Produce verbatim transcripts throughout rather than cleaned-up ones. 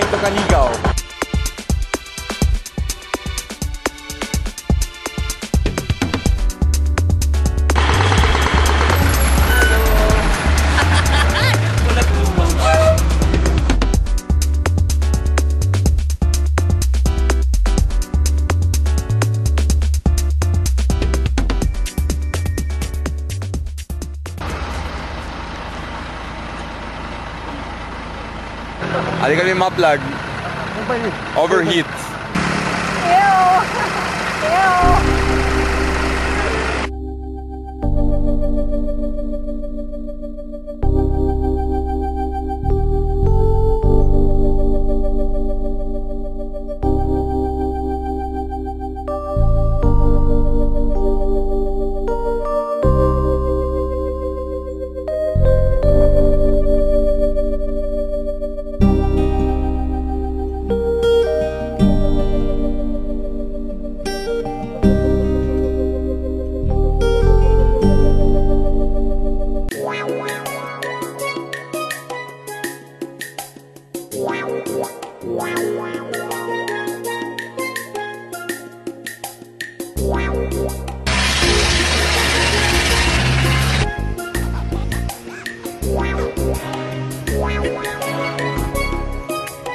Ito Canigao. Adi kami ma-vlog. Overheat. Ew. Ew.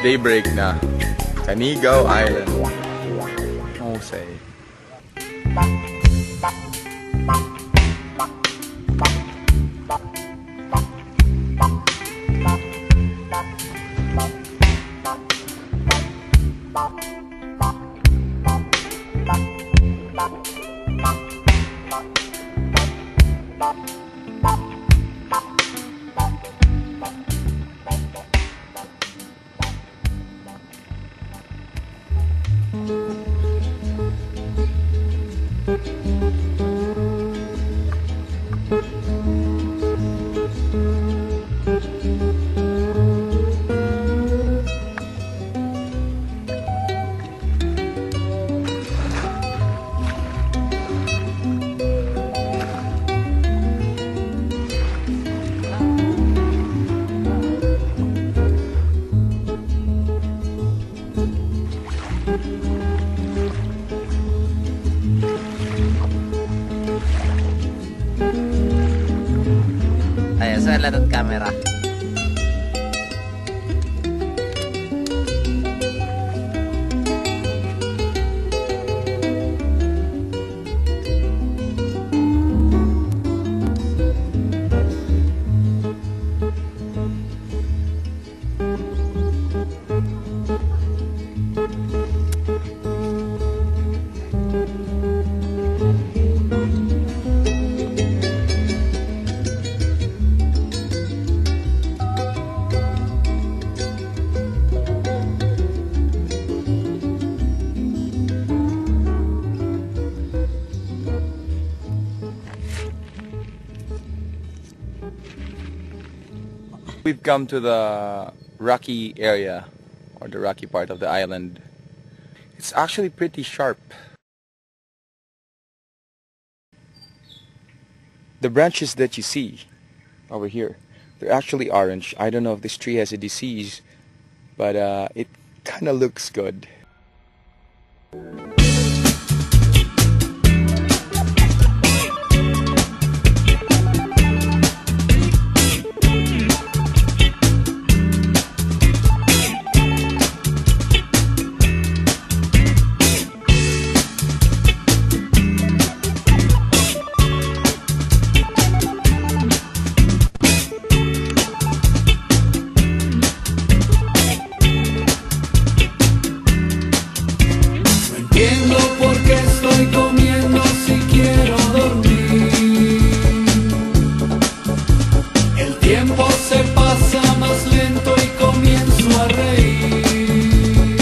Daybreak na. Canigao Island. Mahusay. Ay, sa lahat camera. We've come to the rocky area, or the rocky part of the island. It's actually pretty sharp. The branches that you see over here, they're actually orange. I don't know if this tree has a disease, but, uh, it kinda looks good. No entiendo por qué estoy comiendo si quiero dormir. El tiempo se pasa más lento y comienzo a reír.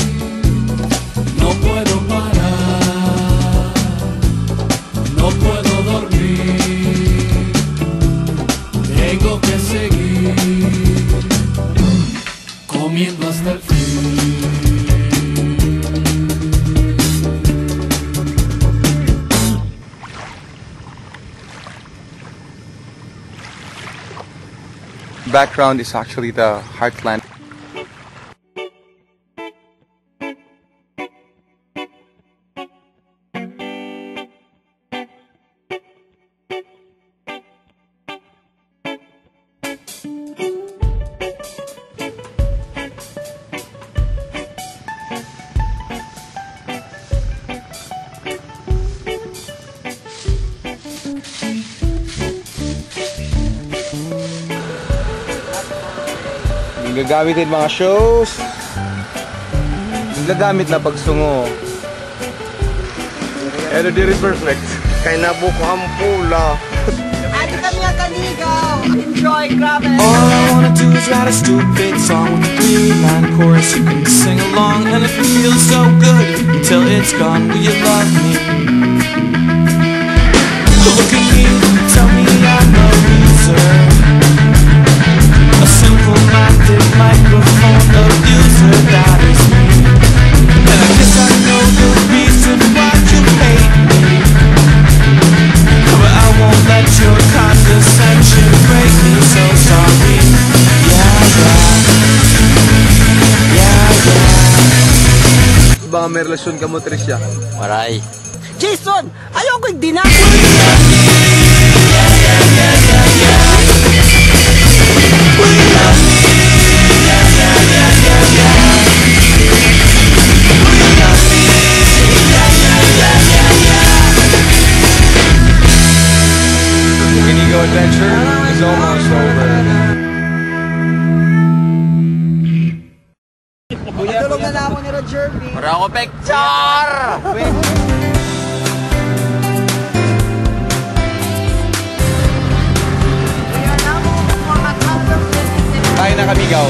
No puedo parar, no puedo dormir. Tengo que seguir comiendo hasta el fin. Background is actually the heartland. Gagamit hin mga shoes. Gagamit na pagsungo. Pero diri perfect. Kay nabuko an pula. Adi kami nga kaligaw. Enjoy, grabe. All I wanna do is write a stupid song with a three-line chorus. You can sing along, and it feels so good until it's gone. Will you love me? Look at me, tell me I'm a loser. A simple-minded microphone abuser, that is me. And I guess I know the reason why you hate me. But I won't let your condescension break me, so sorry. Yeah, yeah. Yeah, yeah. Baka may relasyon kamo, Tricia. Waray. Jason! Ayaw ko igdinako! Inigo Adventure is almost over. Tulog na namon ni Roger P. Wala ko picture! Kain na kami, gaw.